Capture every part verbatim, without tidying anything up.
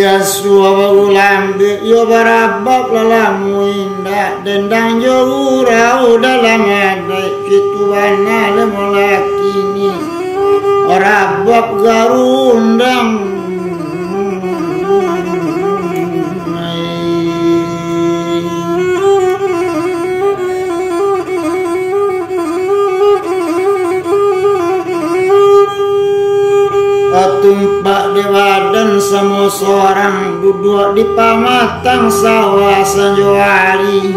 Yasuo baulambek, yo barabab lah lamo indak, dendang jo urau dalam adaik, itu bana lemo lakini, barabab garundang. Batumpak dek badan samo sorang, duduak di pamatang sawah sanjo ari.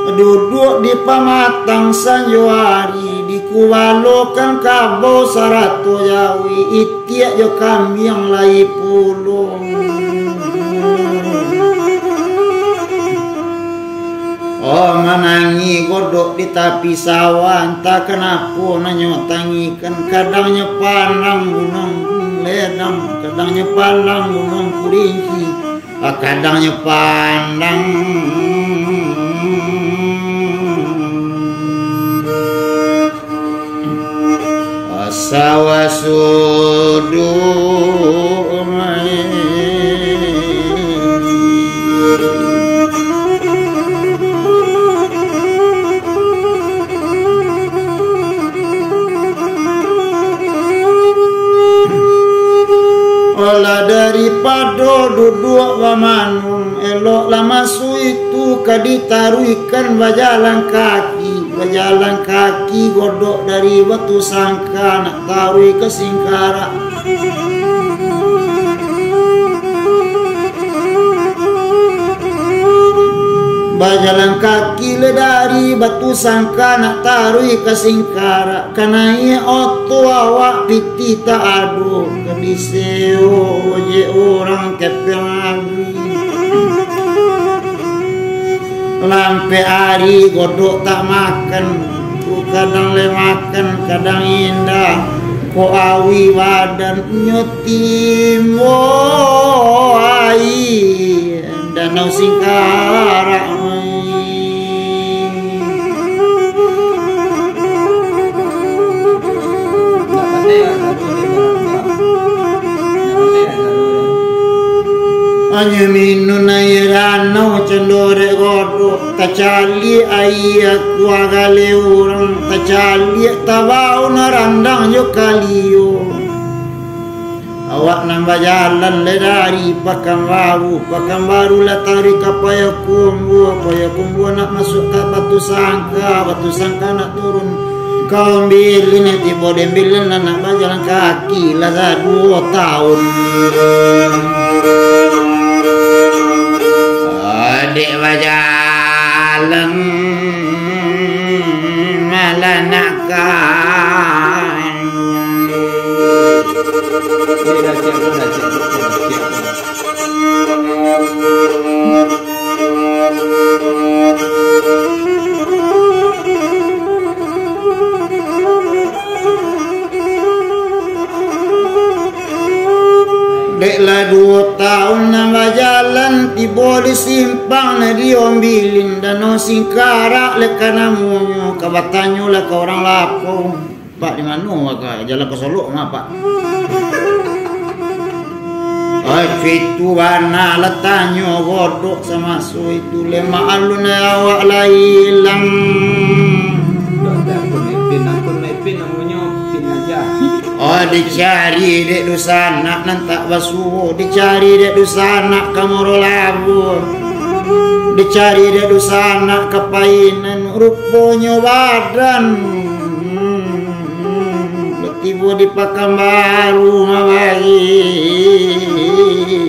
Duduak di pamatang sanjo ari, dikubalokan kabau sarato jawi, itiak jo kambiang lai pulo. Oh, manangih godok di tapi sawah, antah kanapo nanyo tangikan, kadangnyo pandang Gunuang Ledang, kadangnyo pandang Gunuang Kurinci, ah, kadangnyo pandang Sawah Suduik. Olah daripado duduak bamanun, eloklah masuik tu ka ditaruihkan bajalan kaki. Bajalan kaki godok dari Batusangka nak taruih ka Singkarak. Bajalan kaki le dari Batusangka nak taruih ka Singkarak, ka naiak oto awak pitih tak ado, ka disewo ojek urang kepeng abih. Lampek ari godok tak makan, tu kadang le makan, kadang indak. Kok awih badannyo timbua aia Danau Singkarak. Hanyo minun aia danau cando dek godok, tacaliak aia kuah galeh urang, tacaliak tabaun randang jo kalio. Awak nan bajalan le dari Pakanbaru, Pakanbaru lah taruih ka Payakumbuah, Payakumbuah nak masuak ka Batusangka, Batusangka nak turun ka Ombilin, tibo di Ombilin lah nak bajalan kaki lah saduo taun. Dek bajalan malah nak ka Dek lah duo taun nan bajalan, tibo di simpang nan di Ombilin, Danau Singkarak le ka namonyo, ka batanyo lah ka urang lapau. Pak, di mano ka jalan ka Solok mah, Pak? Ai, itu bana lah tanyo godok samaso itu, lemak alun awak lah ilang. Dok, dok, akun Mepin, akun Mepin namonyo Pin aja. Oh, dicari dek dunsanak nan tak basuo, dicari dek dunsanak ka Muaro Labuah, dicari dek dunsanak ka Painan, ruponyo badan tibo di Pakanbaru mah bae.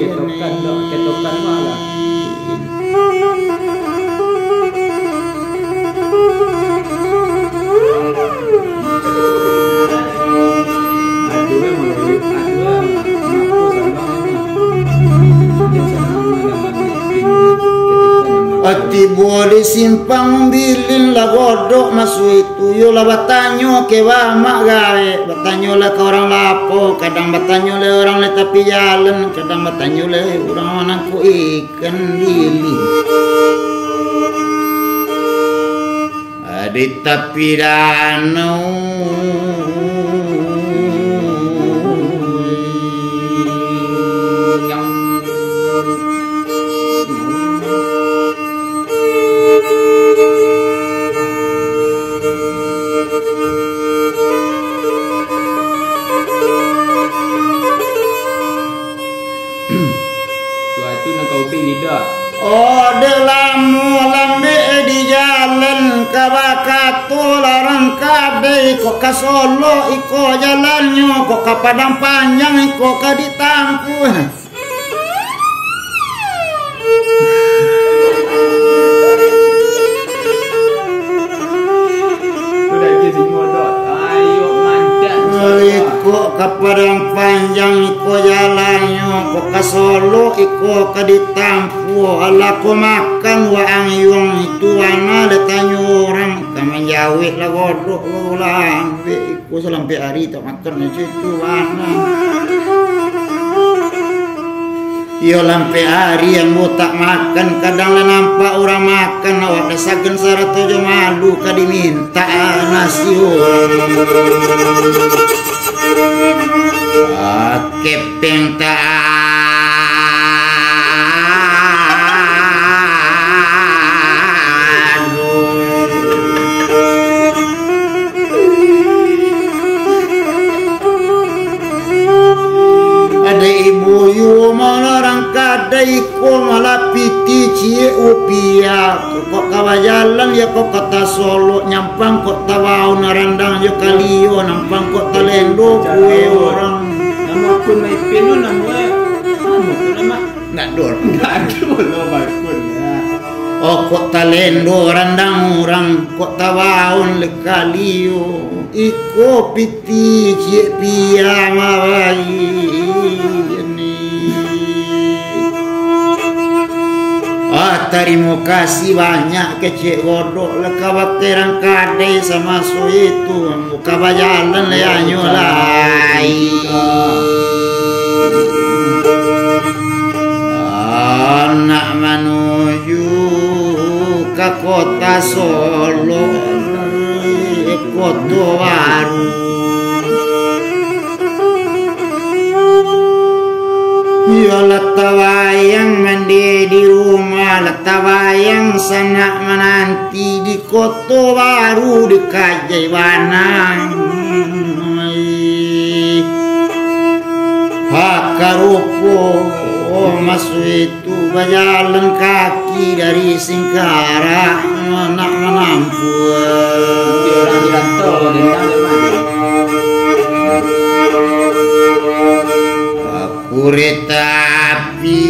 Ketokan, dok, ketokan mah lah. Tibo di simpang Ombilin lah godok maso itu, yo lah batanyo ka ba mak gaek, batanyo lah ka urang lapau, kadang batanyo lah urang nan tapi jalan, kadang batanyo lah urang nan ko ikan bilik. Di tapi danau Lidah. Oh, dek lamo lambek di jalan, ka bakato lah rang kadai, kok ka Solok iko jalannyo, kok ka Padang Panjang iko ka ditampuah. Udah, Ji, singgo dot. Ayo, mantap. Iko ka Padang Panjang iko jalannyo, kok ka Solok iko ka ditampuah. Alah ko makan waang yuang itu, bana lah tanyo urang, ka manjawek lah godok lah, ambek iko salampek ari tak makan macam itu, bana. Iyo, lampek ari ambo tak makan, kadang lah nampak urang makan, awak lah sagan sarato jo malu ka dimintak nasi urang. Ah, kepeng tak ado. Ado ibu yu malarang kadai ko, malah pitih ciek upiah. Kok ka bajalan yo kok ka tasolok, nyampang kok tabaun randang jo kalio, nampang kok talendo kue urang. Namo akun Maipin tu, namo, eh, namo tu, namo? Ndak do. Ndak do lo bakun, ya. Oh, kok talendo randang urang, kok tabaun le kalio. Iko pitih ciek piah mabai ni. Ah, tarimo kasih banyak kecek godok, lah ka bakerang kadai samaso itu. Ka bajalan lai anyo lai. Anak manuju ka kota Solok, Koto Baru. Iyo lah tabayang mande di rumah, lah tabayang sanak mananti di Koto Baru dikajai banang. Hakarupo maso itu bajalan kaki dari Singkarak nak manampuah. Kureta api,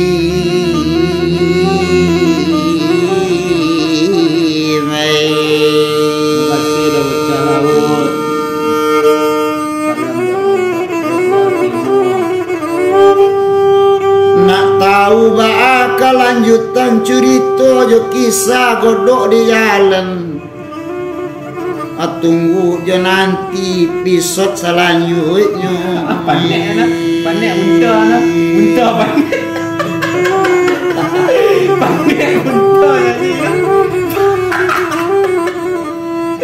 mai. Nak tahu baa kalanjutan curito jo kisah godok di jalan? Ah, tunggu jo nanti episode salanjuiknyo. Panek, nah. Panek unta, nah. Unta panek. Panek unta jadi, nah.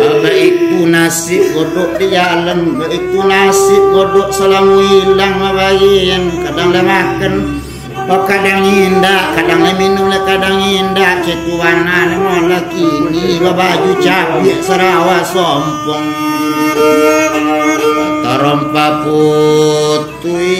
Ah, baitu nasib godok di jalan, baitu nasib godok salamo ilang mabayang, kadang lah makan. Oh, kadang indak, kadang lai minum, lai kadang indak, cek tu bana namo lah kini, babaju cabiak, sarawa sompong, tarompa putui.